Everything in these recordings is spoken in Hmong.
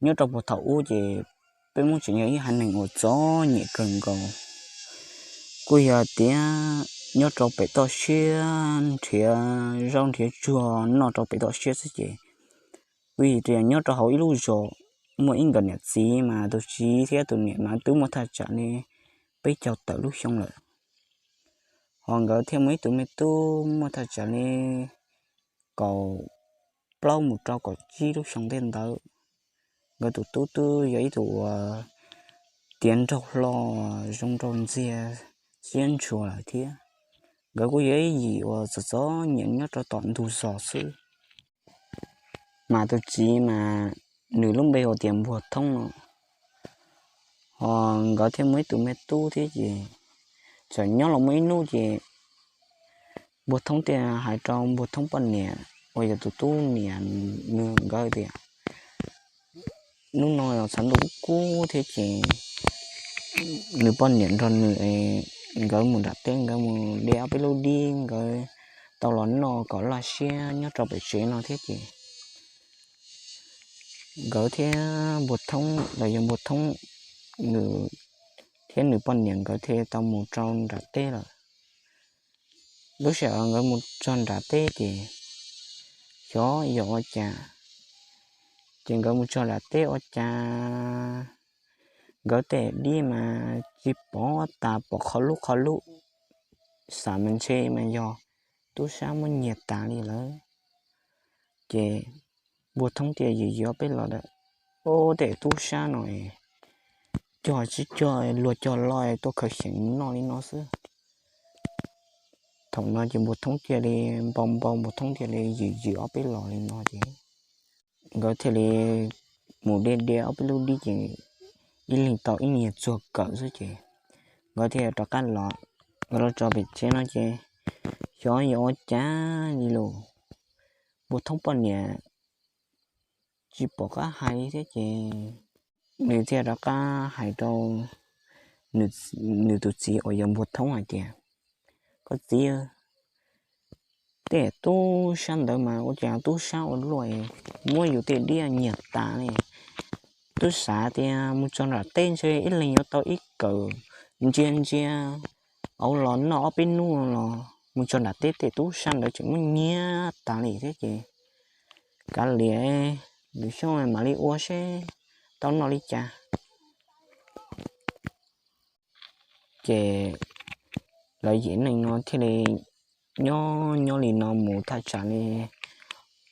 Nyob rau puag thaum ub ces peb Hmoob tseem yog ib haiv neeg uas txom nyem kawg nkaus. Kuj yog tias nyob rau pem toj siab nrhiav zaub nrhiav tsuag noj rau pem toj siab xwb ces kuj yog tias nyob rau hauv ib lub zos muaj ib nkawm niam txiv mas tus txiv thiab tus niam mas twb muaj thaj tsam li peb caug tawm lub xyoo lawm. Ho nkawd thiaj muaj ib tug me tub muaj thaj tsam li kaum plaub mus rau kaum tsib lub xyoo tej ntawd. Nkawd tus tub twb yog ib tug uas tiav nraug hlo zoo nraug ntxiag siab ntshua lawm thiab. Nkawd kuj yog ib yim uas txom txom nyem nyob rau tom ntug zos xwb. Mas tus txiv mas nws lub npe hu tias Npuag Thoob no. Ho nkawd thiaj muaj ib tug me tub thiab ces txawm nyob los muaj ib hnub ces Npuag Thoob thiaj hais rau Npuag Thoob poj niam uas yog tus tub niam nws nkawd tias, hnub no los txog ntuj kub kub thiab ces nws poj niam nrog nws, nkawd mus nram teb, nkawd mus de ob peb lub dib, nkawd tau los noj kom loj siab nyob rau pem tsev no thiab ces nkawd thiab Npuag Thoob los yog Npuag Thoob nws thiab nws poj niam nkawd thiaj tau mus rau nram teb lawm. Lub sij hawm nkawd mus txog nram teb ces xyov yog ua cas, ces nkawd mus txog nram teb ua cas nkawd tej dib mas tsis pom tas, pom qhov lub qhov lub, xav mas ntshe mas yog tub sab muab nyiag tas li lawm. Ces Npuag Thoob thiaj yws yws ob peb los ntawm, ub, tej tub sab no cog tsis cog, luag cog los tuaj khaws xyeem mus noj li no xwb. Thaum no ces Npuag Thoob thiaj li npau npau, Npuag Thoob thiaj li yws yws ob peb los li no ces nkawd thiaj li mus de de ob peb lub dib ces ib leeg tau ib nyuag txuag kawm xwb ces nkawd thiaj rov qab los. Nkawd los txog pem tsev no ces xyov yog ua cas li los Npuag Thoob poj niam tsis pom qab hais li thiab ces nws thiaj rov qab hais rau nws tus txiv uas yog Npuag Thoob hais tias, koj txiv, tej tub sab ntawd mas ua cas tub sab ua luaj, muab yus tej dib nyiag tas li. Twb xav tias mus txog nram teb ntshe ib leeg yuav tau ib kawm ntsia ntsia, auv los noj ob peb hnub los mus txog nram teb tej tub sab ntawd tseem muab nyiag tas li thiab ces kav liam, lwm xyoo mam li ua seb tau noj li cas. Ces lawv yim neeg no thiaj li nyob nyob li no mus thaj tsam li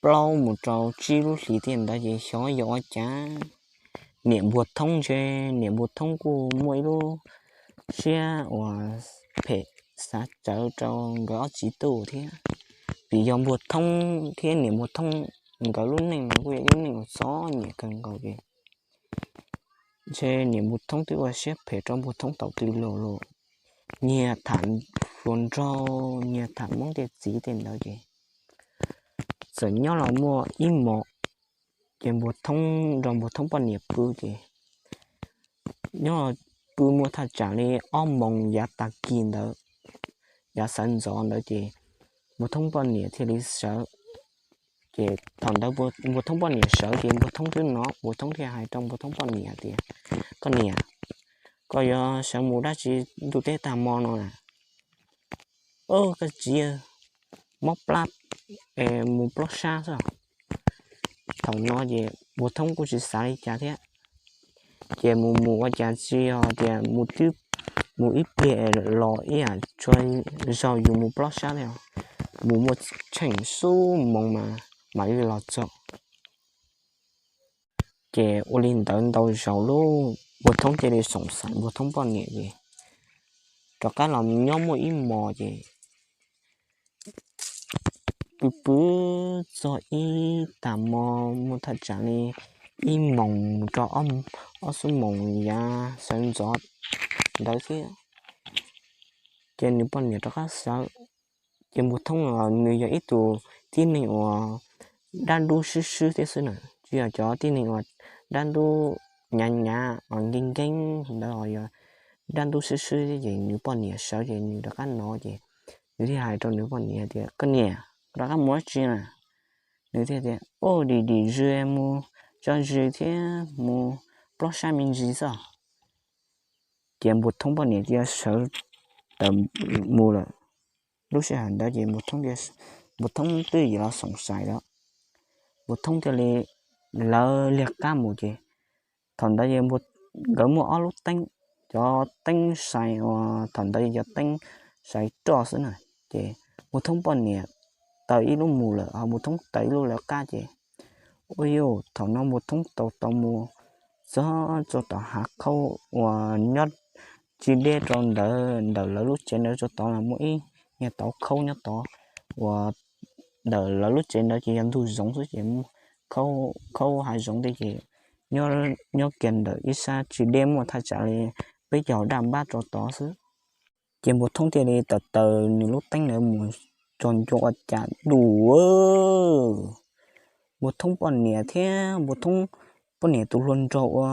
plaub mus rau tsib lub hlis thiab ntawd ces xyov yog ua cas niam Npuag Thoob ntshe niam Npuag Thoob kuj muaj ib lub siab uas phem xav tsawv rau nkawd ob txiv tub thiab. Vim yog Npuag Thoob thiab niam Npuag Thoob nkawd lub neej no kuj yog lub neej uas txom nyem kawg nkaus ces ntshe niam Npuag Thoob twb ua siab phem rau Npuag Thoob thaum twg los los nyiag tham hluas nraug, nyiag tham Hmoob tej txiv tej ntawd ces txawm nyob los muaj ib hmos ces Npuag Thoob nrog Npuag Thoob poj niam pw ces nyob pw muaj thaj tsam li ob moos yav tag kis ntawd, yav sawv ntxov ntawd ces Npuag Thoob poj niam thiaj li sawv. Ces thaum ntawd Npuag Thoob poj niam sawv ces Npuag Thoob twb hnov, Npuag Thoob thiaj hais rau Npuag Thoob poj niam tias, koj niam, koj yuav sawv mus dab tsi ntuj teb tag hmo no na? Koj txiv, mob plab, mus plob sab xwb. Thaum no ces Npuag Thoob kuj tsis xav li cas thiab. Ces mus mus ua cas tsis yog tias mus twb mus ib pliag los ib yam tsuas zaum yus mus plob sab li os, mus muaj tsheej xub moos mas mam li los txog. Ces ua li ntawd ntau zaus lub Npuag Thoob cia li xoom xaim Npuag Thoob poj niam ces rov qab los nyob muaj ib hmos ces pw pw txog ib tag hmo muaj thaj tsam li ib moos rau ob xuab moos yav sawv ntxov ntawd thiab. Ces nws poj niam rov qab sawv. Ces Npuag Thoob los nws yog ib tug tib neeg uas dab ntub swb swb thiab xwb na, tsis yog cov tib neeg uas dab ntub nyav nyav nkeeb nkeeb ntawd, yog dab ntub swb swb thiab ces nws poj niam sawv ces nws rov qab hnov ces nws thiaj hais rau nws poj niam tias, koj niam, rov qab mus dab tsi na? Nws thiaj tias, ub, dim dim zws mus tso zis thiab mus plob sab me ntsis xwb. Ces Npuag Thoob poj niam cia sawv tawm mus lawm. Lub sij hawm ntawd ces Npuag Thoob, Npuag Thoob twb yim los xoom xais lawm, Npuag Thoob thiaj li lawv liag qab mus ces thaum ntawd ces nkawd muaj ob lub teeb, cov teeb sai uas thaum ntawd yog cov teeb sai roj xwb na. Ces Npuag Thoob poj niam taws ib lub mus lawm ho Npuag Thoob taws ib lub lawv qab ces, ua yuj, thaum no Npuag Thoob tau tau mus txog txog tom hav khaub uas nyob tsis deb rau ntawd, ntawm lawv lub tsev ntawd txog tod mas muaj ib niag tauv khaub nyob tod, uas ntawm lawv lub tsev ntawd ces yog ntug zoov xwb ces khaub hav zoov tej ces nyob kiag ntawm ib sab tsis deb muaj thaj tsam li peb caug daj npab rau tod xwb. Ces Npuag Thoob thiaj li taws taws nws lub teeb ntawd mus txog ncua ua cas dub, Npuag Thoob poj niam thiab Npuag Thoob poj niam tus hluas nraug ua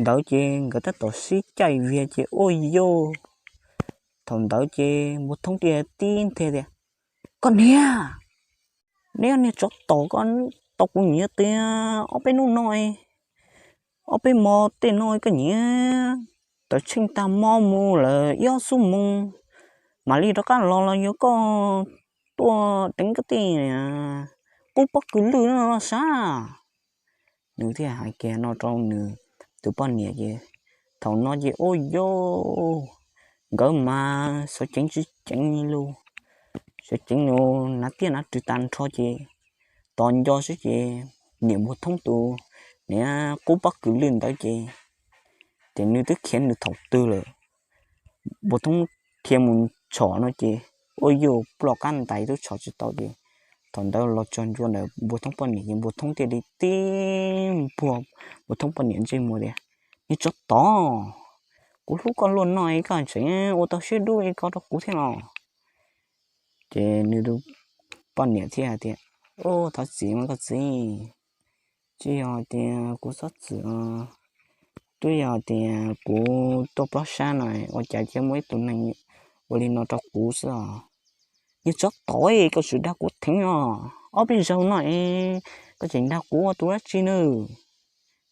ntawd ces nkawd tab tom sib caij viag ces ua yuj. Thaum ntawd ces Npuag Thoob thiaj tib nthe tias, koj niam, neb niag tsov tom, koj tau kuv nyiav tias ob peb hnub no, ob peb hmo tej no koj nyiav tawm tsheej tag hmo mus lawm ib ob xuab moos mam li rov qab los los yog koj tuaj deev koj tej qub pob kws lwj no los sav. Nws thiaj hais kiag no rau nws tus poj niam ces thaum no ces ua yuj, nkawd mas sawv ceev tsis ceev li lus, sawv ceev lus hnav tiaj hnav rwg tag nrho ces tos nco xwb ces niam Npuag Thoob tus niag qub pob kws lwj ntawd ces, ces nws twb khiav nws thaum twg lawm. Npuag Thoob thiaj mus tshom no ces ua yuj, ploj qab ntais twb tshom tsis tau ces thaum ntawd los txog ncua ntawm Npuag Thoob poj niam ces Npuag Thoob thiaj li tib npuag Npuag Thoob poj niam ntsej muag tias, niag tsov tom, kuv hlub koj luaj no es koj tseem ua tau siab dub li ko rau kuv thiab los? Ces nws tus poj niam thiaj hais tias, ub, thov txim mas koj txiv, tsis yog tias kuv txhob txwm, twb yog tias kuv tuaj plob sab no ua cas cia muaj ib tug neeg ua li no rau kuv xwb os. Niag tsov tom, koj tseem dag kuv theev os, ob peb zaug no es koj tseem dag kuv ua tus dab tsi nawb?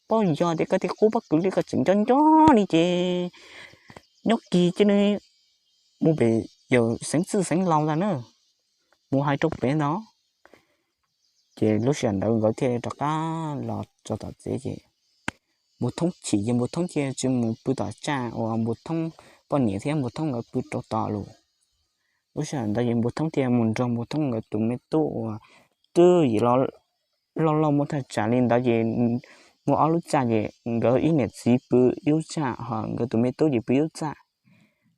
Paub yog tias koj tej qub pob kws lwj koj tseem nco nco li ces nyob kis cia li mus pem yawm Xeev Txwj Xeev Laus ntag na, mus hais rau pem ntag. Ces lub sij hawm ntawd nkawd thiaj rov qab los txog tom tsev ces Npuag Thoob chim ces Npuag Thoob thiaj tsis mus pw tom tsaj uas Npuag Thoob poj niam thiab Npuag Thoob nkawd pw rau tod lawm. Lub sij hawm ntawd ces Npuag Thoob thiaj mus nrog Npuag Thoob nkawd tus me tub uas twb yim los loj loj muaj thaj tsam li ntawd ces muaj ob lub txaj ces nkawd ib niam txiv pw ib lub txaj ho nkawd tus me tub ces pw ib lub txaj.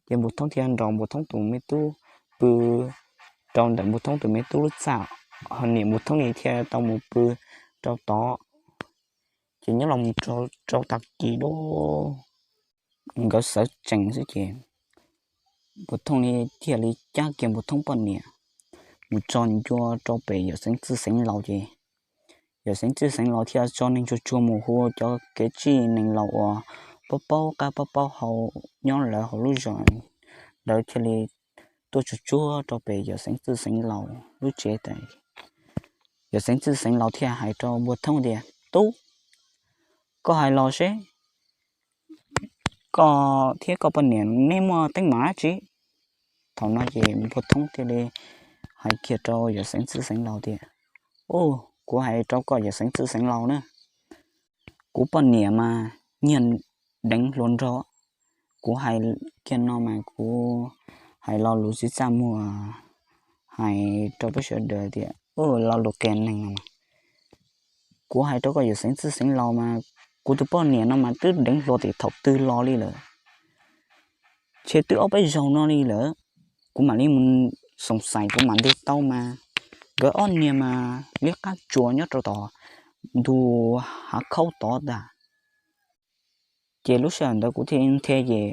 Ces Npuag Thoob thiaj nrog Npuag Thoob tus me tub pw rau ntawm Npuag Thoob tus me tub lub txaj, ho niam Npuag Thoob li thiaj tau mus pw rau tod. Ces nyob los mus rau tag kis dub, nkawd sawv tsees xwb ces Npuag Thoob li thiaj li cab kiag Npuag Thoob poj niam mus txog ncua rau pem yawm Xeev Txwj Xeev Laus ces yawm Xeev Txwj Xeev Laus thiaj tso neeg tsuag tsuag mus hu cov kev txij neeg laus uas paub paub qab paub paub hau nyob lawv hauv lub zos, lawv thiaj li tuaj tsuag tsuag rau pem yawm Xeev Txwj Xeev Laus lub tsev tas. Yawm Xeev Txwj Xeev Laus thiaj hais rau Npuag Thoob tias, tub, koj hais los seb, koj thiab koj poj niam neb muaj teeb meem dab tsi? Thaum no ces Npuag Thoob thiaj li hais kiag rau yawm Xeev Txwj Xeev Laus tias, ub, kuv hais rau koj yawm Xeev Txwj Xeev Laus na, kuv poj niam mas nyiag deev hluas nraug. Kuv hais kiag no mas kuv hais lo lus tsis txaj muag, hais rau peb sawv daws tias ub, lo lus qias neeg no mas. Kuv hais rau koj yawm Xeev Txwj Xeev Laus mas kuv tus poj niam no mas twb deev hluas tim thaum twg los li lawm. Ces twb ob peb zaug no li lawm, kuv mam li mus xoom xais kuv mam nteg tau mas nkawd ob niag mas liab qab tsuas nyob rau tom ntug hav khaub tod ntag. Ces lub sij hawm ntawd kuv thiaj nthe ces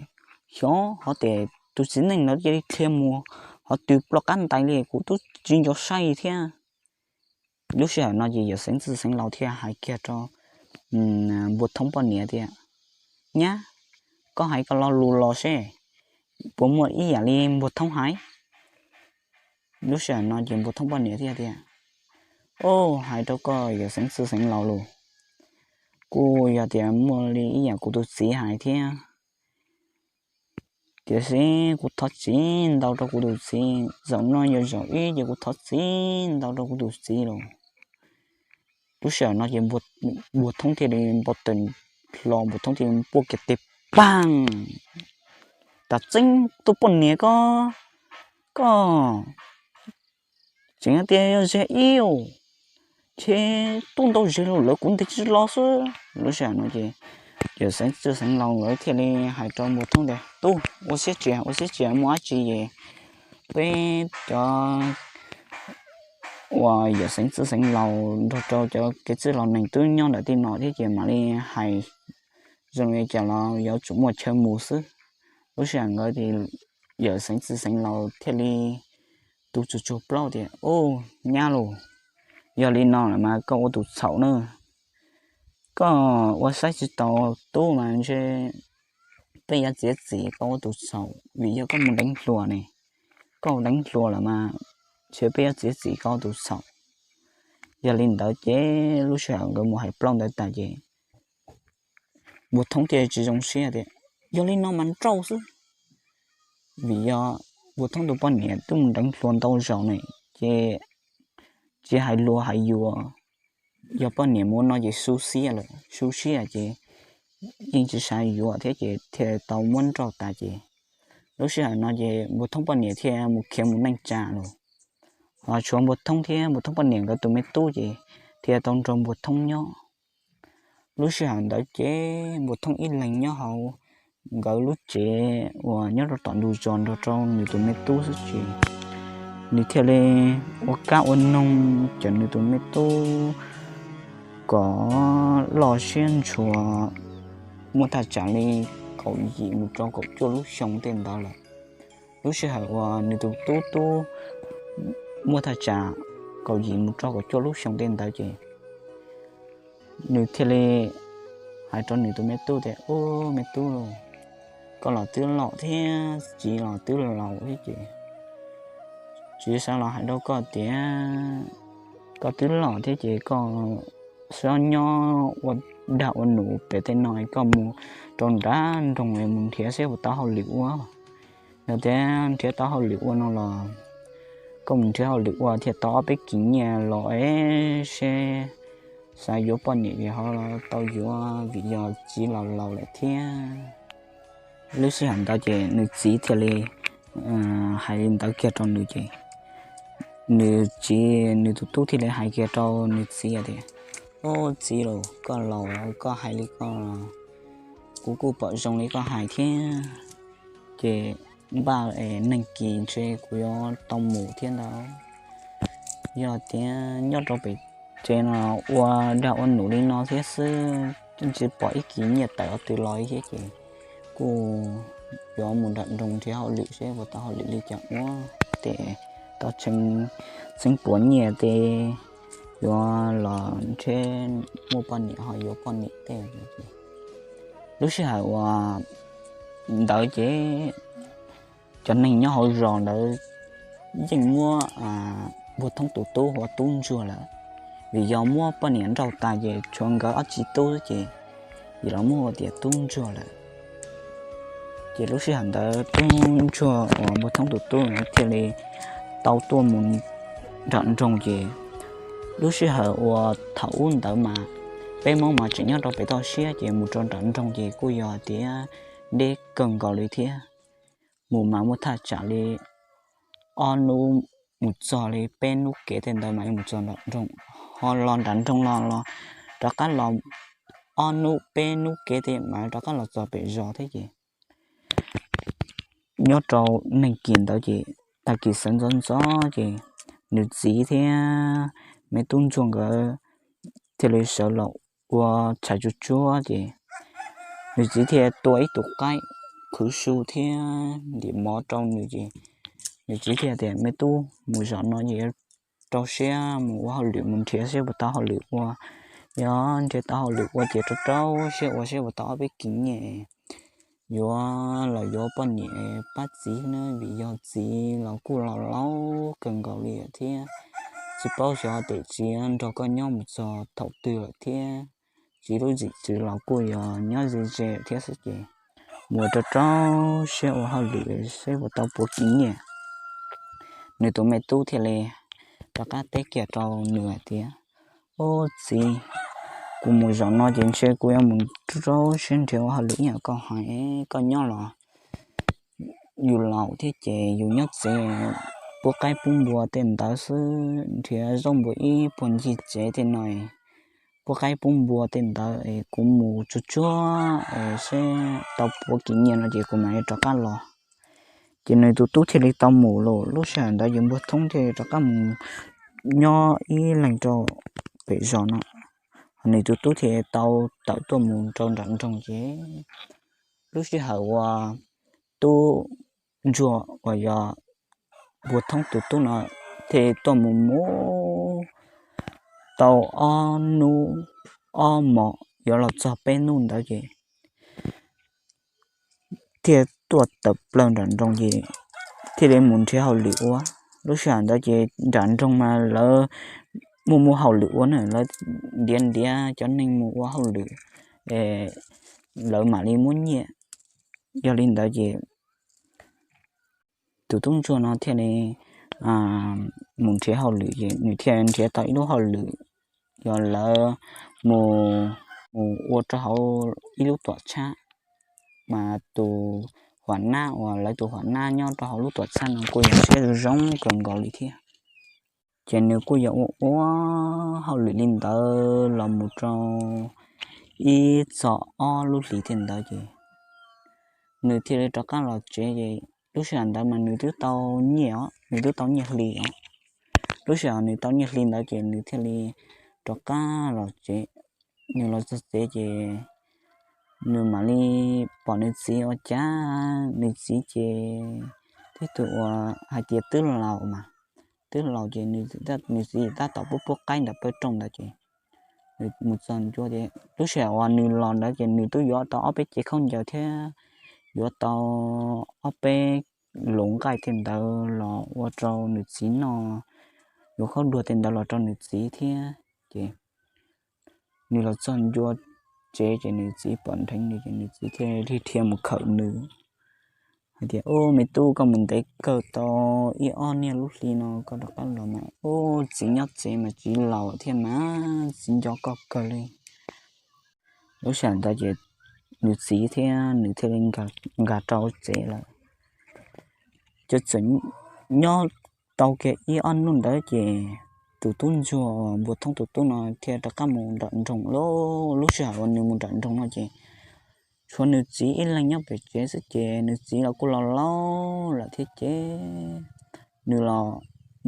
xyov hov tias tus txiv neej ntawd cia li dhia mus, hov twg ploj qab ntais li kuv twb tsis nco saib thiab. Lub sij hawm no ces yawm Xeev Txwj Xeev Laus thiaj hais kiag rau Npuag Thoob poj niam tias, nyab, koj hais koj lo lus los seb puas muaj ib yam li Npuag Thoob hais. Lub sij hawm no ces Npuag Thoob poj niam thiaj tias, o, hais rau koj yawm Xeev Txwj Xeev Laus lus, kuj yog tias muaj li ib yam kuv tus txiv hais thiab. Tiam sis kuv thov txim ntau rau kuv tus txiv, zaum no yog zaum ib ces kuv thov txim ntau rau kuv tus txiv lawm. Lub sij hawm no ces Npuag Thoob thiaj li npau taws hlo, Npuag Thoob thiaj li puaj kiag tes pag tas txeeb tuaj poj niam ko, koj tseem tias yog ze ib, ces tub ntau ze lawm kuv ntes tsis los xwb. Lub sij hawm no ces yawm Xeev Txwj Xeev Laus nkawd thiaj li hais rau Npuag Thoob tias, Tub, ua siab tsis, ua siab tsis, muaj dab tsi es peb cov uas yawm Xeev Txwj Xeev Laus nrog rau cov kev txwj laus neeg twb nyob ntawm tej no thiab ces mam li hais zoo li cas los yuav tsum muaj chaw mus xwb. Lub sij hawm nkawd ces yawm Xeev Txwj Xeev Laus thiaj li tu tsuag tsuag plaub tias, Ub, nyab los, yog li no lawm mas koj ua tus txhaum na. Koj ua saib tsis taus tub mas ntshe peb yuav txiav txim koj ua tus txhaum vim yog koj mus deev hluas ne. Koj deev hluas lawm mas ntshe peb yuav txiav txim koj ua tus txhaum. Yog li ntawd ces lub sij hawm nkawd mus hais plaub ntawd tas ces Npuag Thoob thiaj tsis zoo siab tias, Yog li no mas nrauj xwb, vim yog Npuag Thoob tus poj niam twb mus deev hluas ntau zaus ne, ces tsis hais luag hais yuav, yog poj niam mus no ces su siab lawm, su siab ces yeej tsis xav yuav thiab ces thiaj tau muab nrauj tas ces lub sij hawm no ces Npuag Thoob poj niam thiaj mus khiav mus neej tsa lawm. Ho tshuav Npuag Thoob thiab Npuag Thoob poj niam nkawd tus me tub ces thiaj tau nrog Npuag Thoob nyob. Lub sij hawm ntawd ces Npuag Thoob ib leeg nyob hauv nkawd lub tsev uas nyob rau tom ntug zos nrog rau nws tus me tub xwb ces nws thiaj li ua kab ua noog cawm nws tus me tub kom loj siab ntshua muaj thaj tsam li kaum yim mus rau kaum cuaj lub xyoo tej ntawd lawm. Lub sij hawm uas nws tus tub tub muaj thaj tsam kaum yim mus rau kaum cuaj lub xyoo tej ntawd ces nws thiaj li hais rau nws tus me tub tias, Ub, me tub, koj los twb loj thiab txiv los twb laus thiab ces txiv xav los hais rau koj tias koj twb loj thiab ces koj xob nyob ua dag ua num pem tej no, koj mus rau nram nroog mus nrhiav seb puas tau hauj lwm ua. Yog tias nrhiav tau hauj lwm ua no los koj mus nrhiav hauj lwm ua thiaj tau ob peb kis nyiaj los es seb xav yuav poj niam ces ho tau yuav vim yog txiv los laus lawm thiab. Lub sij hawm ntawd ces nws txiv thiaj li hais li ntawd kiag rau nws ces nws txiv, nws tus tub thiaj li hais kiag rau nws txiv tias, Ub, txiv los, koj laus koj hais li ko los kuv kuj pom zoo li koj hais thiab. Ces npaj es neeg kis ntshe kuv yuav tau mus thiab ntag. Yog tias nyob rau pem tsev no ua dag ua num li no thiab xwb, tsis pom ib kis nyiaj tawm qhov twg los thiab ces kuj yuav mus nram nroog nrhiav hauj lwm seb puas tau hauj lwm li cas ua, ces tau tshee txheeb puav nyiaj ces yuav los nrhiav muaj poj niam ho yuav poj niam tej. Lub sij hawm uas ntawd ces cov neeg nyob hauv zos ntawd yeej muab Npuag Thoob tus tub hu ua tub ntsuag lawm, vim yog muab poj niam nrauj tas ces tshuav nkawd ob txiv tub ces yim los muab hu tias tub ntsuag lawm. Ces lub sij hawm ntawd tub ntsuag uas Npuag Thoob tus tub thiaj li tau tuaj mus nram nroog ces lub sij hawm uas thaum ub ntawd mas peb Hmoob mas tseem nyob rau pem toj siab ces mus rau nram nroog ces kuj yog tias deb kawg nkaus li thiab. Mus mas muaj thaj tsam li ob hnub mus txog li peb hnub kev tej ntawd mas mus txog nram nroog, ho los nram nroog los los rov qab los ob hnub peb hnub kev tej mas rov qab los txog pem zos thiab ces nyob rau neeg kis ntawd ces tag kis sawv ntxov ntxov ces nws txiv thiab me tub ntsuag nkawd thiaj li sawv los ua tshais tsuag tsuag ces nws txiv thiaj tua ib tug qaib qhwv su thiab ntim mov rau nws ces nws txiv thiaj tias, Me tub, mus zos no ces yuav rau siab mus ua hauj lwm mus nrhiav seb puas tau hauj lwm ua. Yog nrhiav tau hauj lwm ua ces rau rau siab ua seb puas tau ob peb kis nyiaj yuav los yuav poj niam pab txiv na, vim yog txiv los kuj laus laus kawg nkaus li thiab tsis paub xyov tes txiv nrog koj nyob mus txog thaum twg lawm thiab. txiv lub txim txwv los kuj yog nyob ze ze thiab xwb ces mus rau rau siab ua hauj lwm seb puas tau puav kiv nyiaj. Nws tus me tub thiaj li rov qab teb kiag rau nws hais tias, Ub txiv, kuv mus zaum no ces ntshe kuv yuav mus rau siab nrhiav ua hauj lwm ib yam koj hais, koj nyob los yus laus thiab ces yus nyob tsev pub qaib pub npua tej ntawd xwb, nrhiav zaub npua ib puag ncig tsev tej no, pub qaib pub npua tej ntawd es kuv mus tsuag tsuag es seb tau puav kiv nyiaj no ces kuv mam li rov qab los. Ces nws tus tub thiaj li tau mus lawm. Lub sij hawm ntawd ces Npuag Thoob thiaj li rov qab mus nyob ib leeg rau pem zos no. Nws tus tub thiaj tau tawm tuaj mus rau nram nroog ces lub sij hawm uas tub ntsuag uas yog Npuag Thoob tus tub no thiaj tuaj mus mus tau ob hnub ob hmos yuav los txog peb hnub ntawd ces thiaj tuaj tawm plaws nram nroog ces thiaj li mus nrhiav hauj lwm ua. Lub sij hawm ntawd ces nram nroog mas lawv muaj muaj hauj lwm ua na, lawv ntiav ntiav cov neeg mus ua hauj lwm, lawv mam li muab nyiaj. Yog li ntawd ces tus tub ntsuag no thiaj li mus nrhiav hauj lwm ces nws thiaj nrhiav tau ib lub hauj lwm, yog lawv mus mus ua rau hauv ib lub tuam txhab, mas tus huam nab uas lawv tus huam nab nyob rau hauv lub tuam txhab no kuj yog siab zoo zoo kawg nkaus li thiab. Ces nws kuj yog ua ua hauj lwm li ntawd los mus rau ib txog ob lub hlis thiab ntawd ces nws thiaj li rov qab los tsev ces lub sij hawm ntawd mas nws twb tau nyiaj os, nws twb tau nyiaj hli os. Lub sij hawm nws tau nyiaj hli ntawd ces nws thiaj li rov qab los tsev. Nws los txog tsev ces nws mam li pom nws txiv ua cas nws txiv ces tib tug uas hais tias twb laus mas, twb laus ces nws txiv tab tom pub pub qaib ntawm pawg rooj ntawd ces nws mus txog ncua ces lub sij hawm uas nws los ntawd ces nws twb yuav tau ob peb cev khaub ncaws thiab yuav tau ob peb lus nqaij tej ntawd los ua rau nws txiv noj, yuav khaub dua tej ntawd los rau nws txiv thiab ces nws los txog ncua tsev ces nws txiv pom nrheev nws ces nws txiv thiaj li dhia mus khawm nws hais tias, Ub me tub, koj mus ntev kawg tau ib ob niaj lub hli no koj rov qab los mas ub txiv nyob tsev mas txiv laus thiab mas txiv nco koj kawg li. Lub sij hawm ntawd ces nws txiv thiab nws thiaj li nkag rau tsev lawm. Ces txawm nyob tau kiag ib ob hnub ntawd ces tus tub ntsuag Npuag Thoob tus tub no thiaj rov qab mus nram nroog lawm. Lub sij hawm uas nws mus nram nroog no ces tshuav nws txiv ib leeg nyob pem tsev xwb ces nws txiv los kuj laus laus lawm thiab ces nws los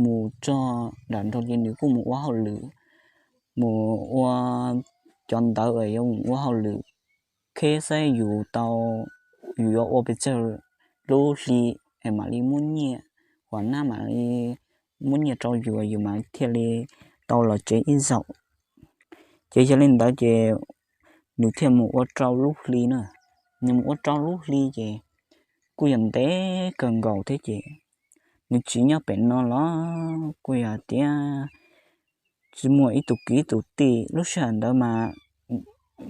mus txog nram nroog ces nws kuj mus ua hauj lwm, mus ua cov ntawv uas yuav mus ua hauj lwm kheb saib yus tau, yus yuav ua pes tsawg lub hli es mam li muab nyiaj, huam nab mam li muab nyiaj rau yus, yus mam thiaj li tau los tsev ib zaug. Ces yog li ntawd ces nws thiaj mus ua rau lub hli na. Nws mus ua rau lub hli ces kuj yog ntev kawg nkaus thiab ces nws txiv nyob pem no los kuj yog tias tsis muaj ib tug kwv ib tug tij. Lub sij hawm ntawd mas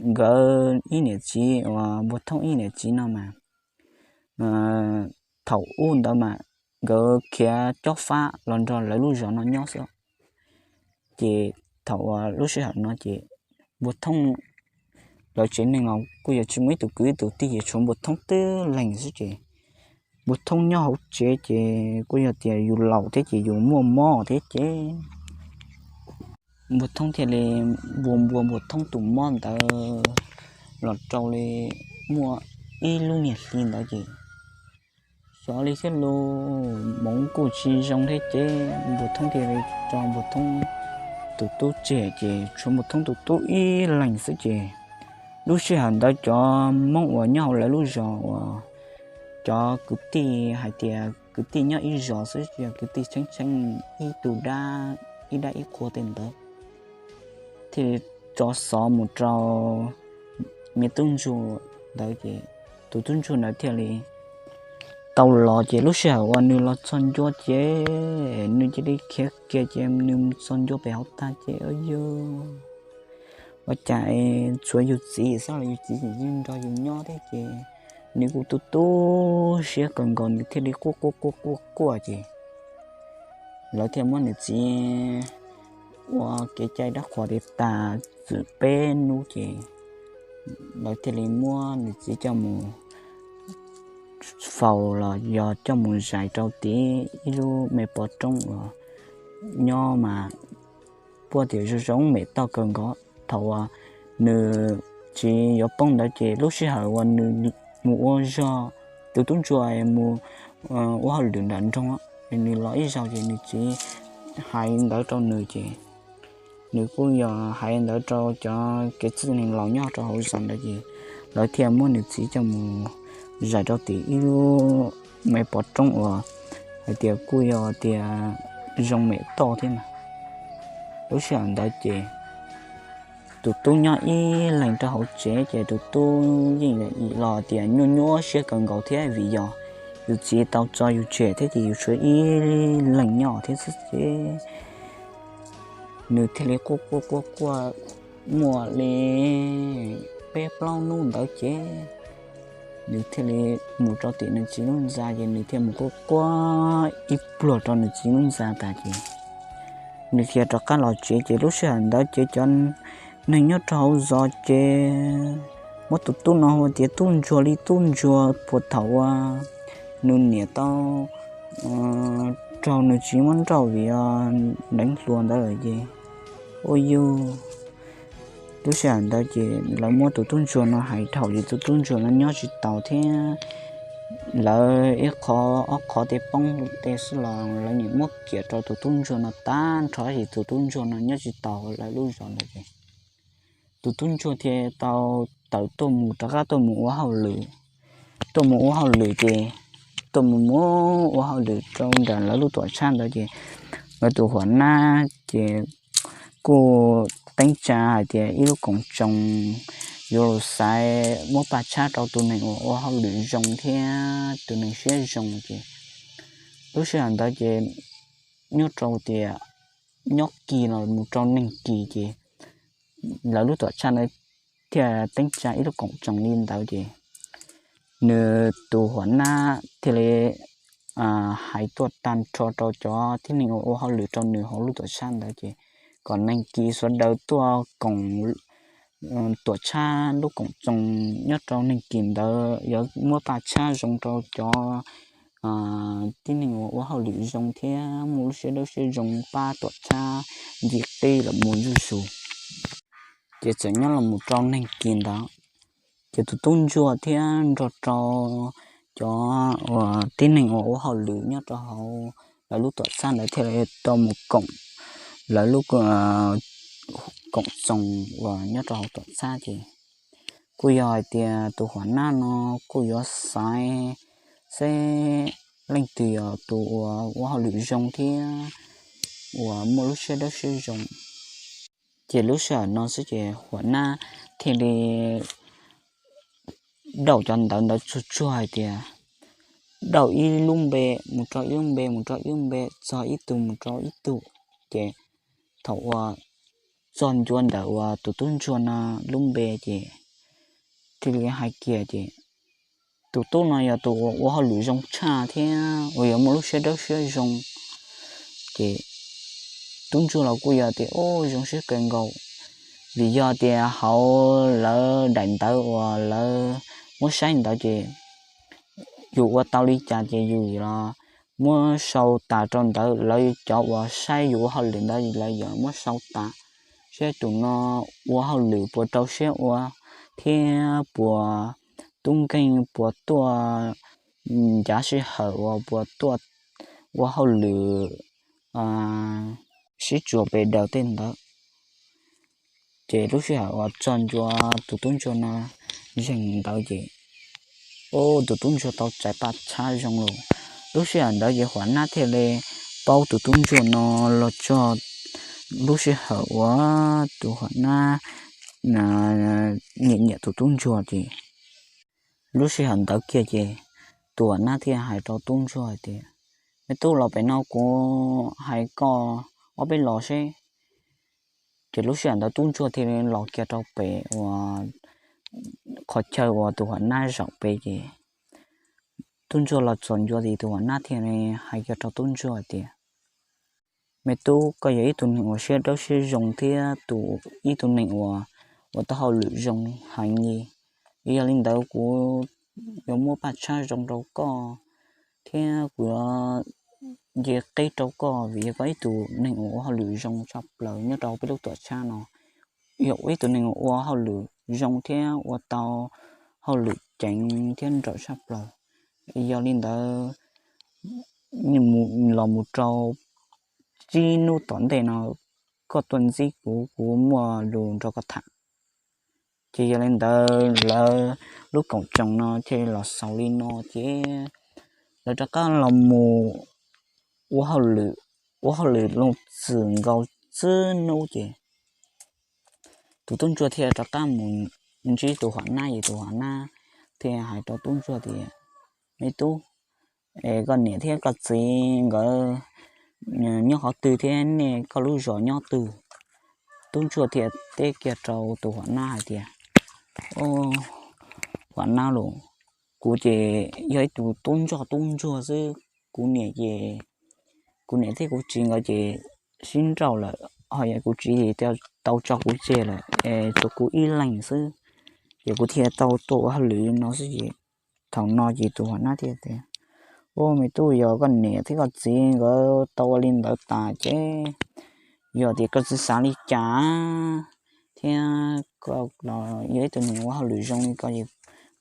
nkawd ib niam txiv uas Npuag Thoob ib niam txiv no mas thaum ub ntawd mas nkawd khiav cob fab los nrog lawv lub zos no nyob xwb. Ces thaum uas lub sij hawm no ces Npuag Thoob lawv tsev neeg los kuj yog tsis muaj ib tug kwv ib tug tij ces tshuav Npuag Thoob tib leeg xwb ces Npuag Thoob nyob hauv tsev ces kuj yog tias yus laus thiab ces yus muaj mob thiab ces Npuag Thoob thiaj li npua npua Npuag Thoob tus mob ntawd los rau li muaj ib lub niag hli ntawd ces xyov li thiab los hmoov kuj tsis zoo thiab ces Npuag Thoob thiaj li tso Npuag Thoob tus tub tseg ces tshuav Npuag Thoob tus tub ib leeg xwb ces lub sij hawm ntawd cov Hmoob uas nyob hauv lawv lub zos uas cov kwv tij hais tias kwv tij nyob ib zos xwb tsis yog kwv tij tsheeb tsheeb ib tug dab ib dab ib qhua tej ntawd thiaj li tso xov mus rau me tub ntsuag ntawd ces tus tub ntsuag ntawd thiaj li tau los ces lub sij hawm uas nws los txog ncua ces nws cia li khiav kiag ces nws txog ncua pem hauv tag ces yog Ua cas tshuav yus txiv xwb los yus txiv tseem nrog yus nyob thiab ces nws kuj tu tu siab kawg nkaus, nws thiaj li quaj quaj quaj quaj quaj ces lawv thiaj muab nws txiv ua kev cai dab qhuas tiv tas txwm peb hnub ces lawv thiaj li muab nws txiv coj mus faus los yog coj mus zais rau tim ib lub me pov roob uas nyob mas puab tias zoo zoo mem toj kawg nkaus. Thaum uas nws txiv yuav poob ntawd ces lub sij hawm uas nws mus ua zog, tus tub ntsuag mus ua hauj lwm nram nroog, nws los ib zaug ces nws txiv hais ntawd rau nws ces nws kuj yog hais ntawd rau cov kev txwj neeg laus nyob rau hauv zos ntawd ces lawv thiaj muab nws txiv coj mus zais rau tim ib lub me pov roob uas hais tias kuj yog tias zoo mem toj thiab na. Lub sij hawm ntawd ces tus tub nyob ib leeg rau hauv tsev ces tus tub yeej yim los tias nyuaj nyuaj siab kawg nkaus thiab vim yog yus txiv tau tso yus tseg thiab ces yus tshuav ib leeg nyob thiab xwb ces nws thiaj li quaj quaj quaj quaj muaj li peb plaub hnub ntawd ces nws thiaj li mus rau tim nws txiv lub ntxa ces nws thiaj mus quaj quaj ib pluag rau nws txiv lub ntxa tas ces nws thiaj rov qab los tsev ces lub sij hawm ntawd ces cov neeg nyob rau hauv zos ces muab tus tub no hu tias tub ntsuag li tub ntsuag puag thaum uas nws niam tau raug nws txiv muab nrauj vim deev hluas ntawd lawm ces ua yug lub sij hawm ntawd ces lawv muab tus tub ntsuag no hais dhau ces tus tub ntsuag no nyob tsis taus thiab. Lawv ib qho ob qho tej poob tej xwb los lawv nim muab kiam rau tus tub ntsuag no tag nrho ces tus tub ntsuag no nyob tsis taus lawv lub zos ntawd ces tus tub ntsuag thiaj tau tawm tuaj mus rov qab tuaj mus ua hauj lwm. Tuaj mus ua hauj lwm ces tuaj mus mus ua hauj lwm rau nram lawv lub tuam tshab ntawd ces lawv tus huam nab ces kuj teeb tsa hais tias ib lub koom tsoom yuav lus xaiv muab paj tshab rau tus neeg uas ua hauj lwm zoo thiab tus neeg siab zoo ces lub sij hawm ntawd ces nyob rau tias nyob kis los mus rau neeg kis ces lawv lub tuam tshab ntawd thiaj teeb tsa ib lub koom tsoom li ntawd ces nws tus huam nab thiaj li hais tuaj tag nrho rau cov tib neeg uas ua hauj lwm rau nws hauv lub tuam tshab ntawd ces kom neeg kis sawv daws tuaj koom tuam tshab lub koom tsoom nyob rau neeg kis ntawd yuav muab paj tshab zoo rau cov tib neeg uas ua hauj lwm zoo thiab muaj lub siab dawb siab zoo pab tuam tshab ntxim qib los mus zuj zus. Ces txawm nyob los mus rau neeg kis ntawd ces tus tub ntsuag thiab nrog rau cov uas tib neeg uas ua hauj lwm nyob rau hauv lawv lub tuam tshab ntawd thiaj li tau mus koom lawv lub koom txoos uas nyob rau hauv tuam tshab ces kuj yog hais tias tus huam nab no kuj yuav xaiv seb leej twg yog tus uas ua hauj lwm zoo thiab uas muaj lub siab dawb siab zoo. Ces lub sij hawm no xwb ces huam nab thiaj li dauj cov ntawv ntawd tsuag tsuag hais tias dauj ib lub npe mus rau ib lub npe mus rau ib lub npe txog ib tug mus rau ib tug. Ces thaum uas txog ncua ntawm uas tus tub ntsuag no lub npe ces thiaj li hais kiag ces tus tub no yog tus uas ua hauj lwm zoo tshaj thiab uas yog muaj lub siab dawb siab zoo. Ces tub ntsuag los kuj yog tias ua zoo siab kawg nkaus vim yog tias hauv lawv daim ntawv uas lawv muab saib ntawd ces yus ua tau li cas ces yus los muab sau tas rau ntawd, lawv cov uas saib yus ua hauj lwm ntawd lawv yuav muab sau tas seb tus no ua hauj lwm puas rau siab ua thiab puas tub nkeeg puas tuaj ncav sij hawm uas puas tuaj ua hauj lwm sib tsuas pes daws tej ntawd. Ces lub sij hawm uas txog ncua tus tub ntsuag no zeeg ntawd ces ua tus tub ntsuag tau txais paj tshab zoo lawm. Lub sij hawm ntawd ces huam nab thiaj li paub tus tub ntsuag no los txog lub sij hawm uas tus huam nab nyiam nyiam tus tub ntsuag ces lub sij hawm ntawd kiag ces tus huam nab thiaj hais rau tub ntsuag hais tias, me tub, los pem no kuv hais koj ob peb los seb Ces lub sij hawm ntawd tub ntsuag thiaj li los kiag rau pem uas qhov chaw uas tus huam nab zaum pem ces tub ntsuag los txog ncua ces tus huam nab thiaj li hais kiag rau tub ntsuag tias, me tub, koj yog ib tug neeg uas siab dawb siab zoo thiab tus ib tug neeg uas ua tau hauj lwm zoo heev li. Yog li ntawd kuv yuav muab paj tshab zoo rau koj thiab kuv yuav nce qeb rau koj vim yog koj ib tug neeg uas ua hauj lwm zoo tshaj plaws nyob rau peb lub tuam tshab no. Yog ua ib tug neeg ua hauj lwm zoo thiab ua tau hauj lwm ceev thiab nrawm tshaj plaws. Yog li ntawd los mus rau tsib hnub tom ntej no koj tuaj ntsib kuv, kuv muaj lus nrog koj tham. Ces yog li ntawd lawv lub koom tsoom no thiaj los xaus li no ces lawv rov qab los mus ua hauj lwm, ua hauj lwm los txwm nkaus tsib hnub ces tus tub ntsuag thiaj rov qab mus ntsib tus huam nab es tus huam nab thiaj hais rau tub ntsuag tias, me tub, es koj niam thiab koj txiv nkawd nyob qhov twg thiab nej koj lub zos nyob twg? Tub ntsuag thiaj teb kiag rau tus huam nab hais tias, huam nab los, kuv ces yog ib tug tub ntsoj tub ntsuag xwb. Kuv niam ces, kuv niam thiab kuv txiv nkawd ces sib nrauj lawm, ho yog kuv txiv ces tau tso kuv tseg lawm es tshuav kuv ib leeg xwb, ces kuv thiaj tau tuaj ua hauj lwm no xwb ces. Thaum no ces tus huam nab thiaj tias, ua me tub, yog koj niam thiab koj txiv nkawd tau ua li ntawd tas ces yog tias koj tsis xav li cas thiab koj los yog ib tug neeg ua hauj lwm zoo li koj es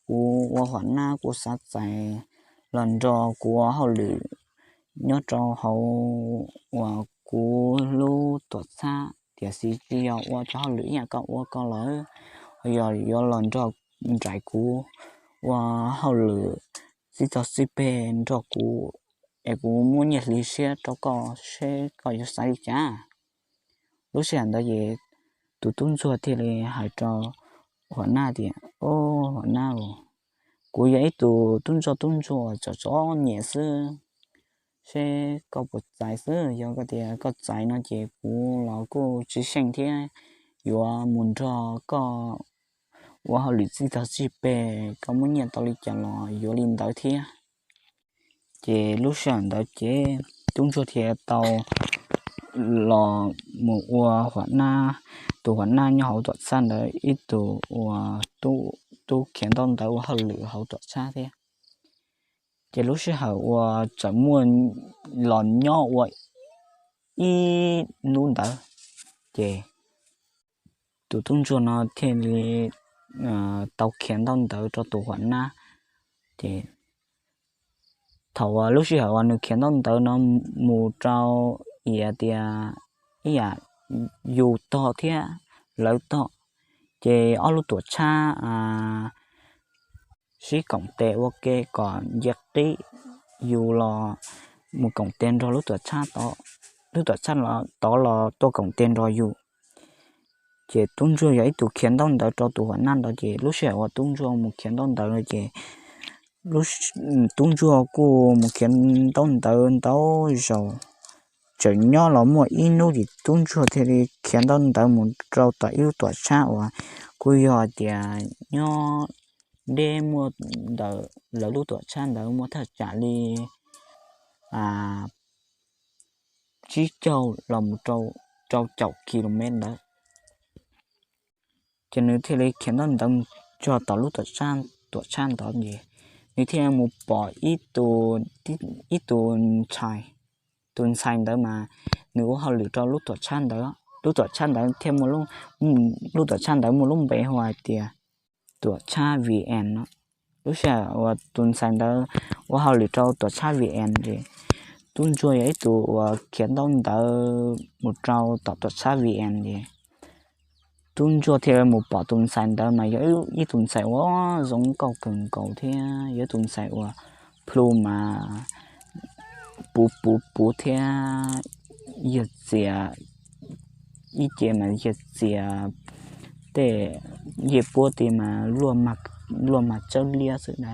kuv ua huam nab kuv xav txais los nrog kuv ua hauj lwm nyob rau hauv uas kuv lub tuam txhab, tiam sis tsis yog ua cov hauj lwm ib yam koj ua koj lawm, yog yuav los nrog nraim kuv ua hauj lwm txij txog txij peg nrog kuv es kuv muab nyiaj hli siab rau koj seb koj yuav xav li cas. Lub sij hawm ntawd ces tus tub ntsuag thiaj li hais rau huam nab tias, o, huam nab, kuv yog ib tug tub ntsoj tub ntsuag txom txom nyem xwb, seb koj puas txais xwb. Yog koj tias koj txais no ces kuv los kuj tsis xyeej thiab, yuav mus nrog koj ua hauj lwm txij txog txij peg, koj muab nyiaj tau li cas los yuav li ntawd thiab. Ces lub sij hawm ntawd ces tub ntsuag thiaj tau los mus ua huam nab, tus huam nab nyob hauv tuam txhab ntawd ib tug uas tub khiav ntaub ntawv ua hauj lwm hauv tuam txhab thiab. Ces lub sij hawm uas txawm muaj los nyob ua ib hnub ntawd ces tus tub ntsuag no thiaj li tau khiav ntaub ntawv rau tus huam nab. Ces thaum uas lub sij hawm uas nws khiav ntaub ntawv no mus rau ib yam tias ib yam yus tog thiab lawv tog, ces ob lub tuam txhab sib koom tes ua ke kom nce qib, yus los mus koom tes nrog lub tuam txhab tod, lub tuam txhab tod los tuaj koom tes nrog yus. Ces tub ntsuag yog ib tug khiav ntaub ntawv rau tus huam nab ntawd ces lub sij hawm uas tub ntsuag mus khiav ntaub ntawv no ces tub ntsuag kuj mus khiav ntaub ntawv ntau zaus. Txawm nyob los muaj ib hnub ces tub ntsuag thiaj li khiav ntaub ntawv mus rau tom ib lub tuam txhab uas kuj yog hais tias nyob deb muaj ntawm lawv lub tuam txhab ntawd muaj thaj tsam li tsib caug los mus rau caum ki lo mev ntawd. Ces nws thiaj li khiav ntaub ntawv mus txog tom lub tuam txhab ntawd ces nws thiaj mus pom ib tus ntxhais, tus ntxhais ntawd mas nws ua hauj lwm rau lub tuam txhab ntawd, lub tuam txhab ntawd thiaj, lub tuam txhab ntawd muaj lub npe hu hais tias tuam txhab V N no. Lub sij hawm uas tus ntxhais ntawd ua hauj lwm rau tuam txhab V N ces tub ntsuag yog ib tug uas khiav ntaub ntawv mus rau tom tuam txhab V N ces tub ntsuag thiaj mus pom tus ntxhais ntawd mas yog ib tug ntxhais uas zoo nkauj kawg nkaus thiab yog ib tug ntxhais uas plhu mas puv puv puv thiab yawg txias, ib ce mas yawg txias tej yej puab ti mas luaj mas tsawb liab xwb na.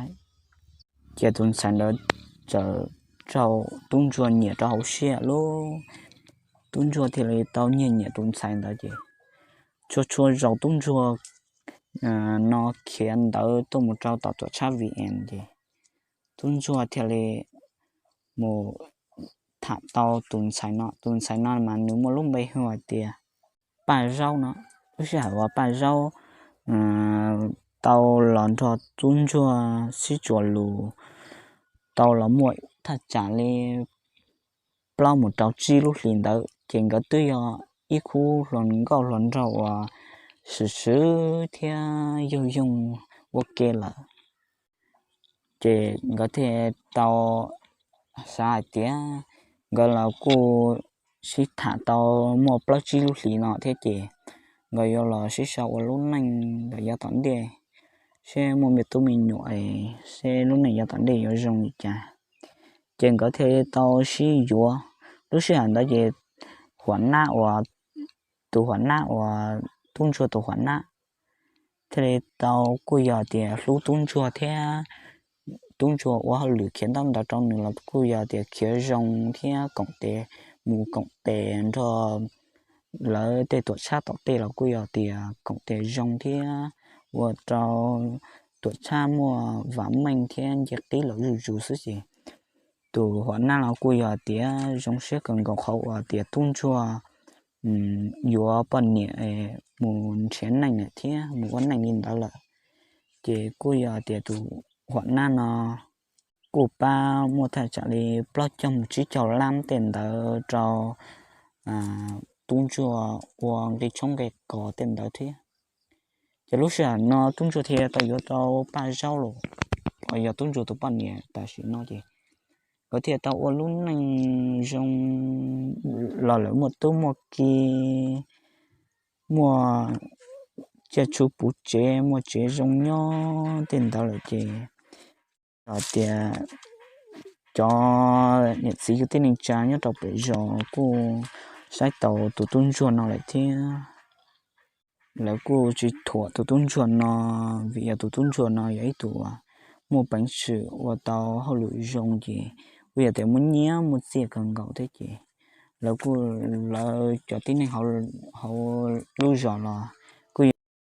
Ces tus ntxhais ntawd txawm raug tub ntsuag nyiam rau hauv siab lub, tub ntsuag thiaj li tau nyiag nyiam tus ntxhais ntawd ces tshua tshua zaus tub ntsuag no khiav ntawv tuaj mus rau tom tuam tshab V N ces tub ntsuag thiaj li mus tham tau tus ntxhais no. Tus ntxhais no mas nws muaj lub npe hu hais tias Paj Zaub no. Lub sij hawm uas Paj Zaub tau los nrog tub ntsuag sib tsuas lus tau los muaj thaj tsam li plaub mus rau tsib lub hlis ntawd ces nkawd twb yog ib khub hluas nkauj hluas nraug uas swm swv thiab yoog yoog ua ke lawm. Ces nkawd thiaj tau xav hais tias nkawd los kuj sib tham tau muaj plaub tsib lub hlis no thiab ces nkawd yuav los sib sau ua lub neej ntawm yav tom ntej seb muaj me tub me nyuam seb lub neej yav tom ntej yuav zoo li cas. Ces nkawd thiaj tau sib yuav. Lub sij hawm ntawd ces huam nab uas, tus huam nab uas tub ntsuag tus huam nab thiaj li tau kuj yog tias hlub tub ntsuag thiab tub ntsuag ua hauj lwm khiav ntaub ntawv rau nws los kuj yog tias khiav zoo thiab koom tes, mus koom tes nrog lawv tej tuam tshab tom tej los kuj yog tias koom tes zoo thiab ua rau tuam tshab muaj vam meej thiab nce qib los zuj zus xwb ces tus huam nab los kuj yog tias zoo siab kawg nkaus qhov uas tias tub ntsuag yuav poj niam mus nrhiav neej lawm thiab mus ua neej li ntawd lawm. Ces kuj yog tias tus huam nab no kuj pab muaj thaj tsam li plaub caug mus tsib caug lab tej ntawd rau tub ntsuag ua nqi tshoob nqi kos tej ntawd thiab. Ces lub sij hawm no tub ntsuag thiaj tau yuav tau Paj Zaub los uas yog tub ntsuag tus poj niam tam sim no ces nkawd thiaj tau ua lub neej zoo los lawm muaj tub muaj ki, muaj tsiaj txhu puv tsev, muaj tsev zoo nyob tej ntawd lawm ces los tias cov niam txiv kwv tij neej tsa nyob rau pem zos kuj saib taus tus tub ntsuag no lawm thiab lawv kuj tsis thuam tus tub ntsuag no vim yog tus tub ntsuag no yog ib tug muaj peev xwm ua tau hauj lwm zoo ces kuj yog tias muaj nyiaj muaj txiaj kawg nkaus thiab ces lawv kuj, lawv cov tib neeg hauv lub zos los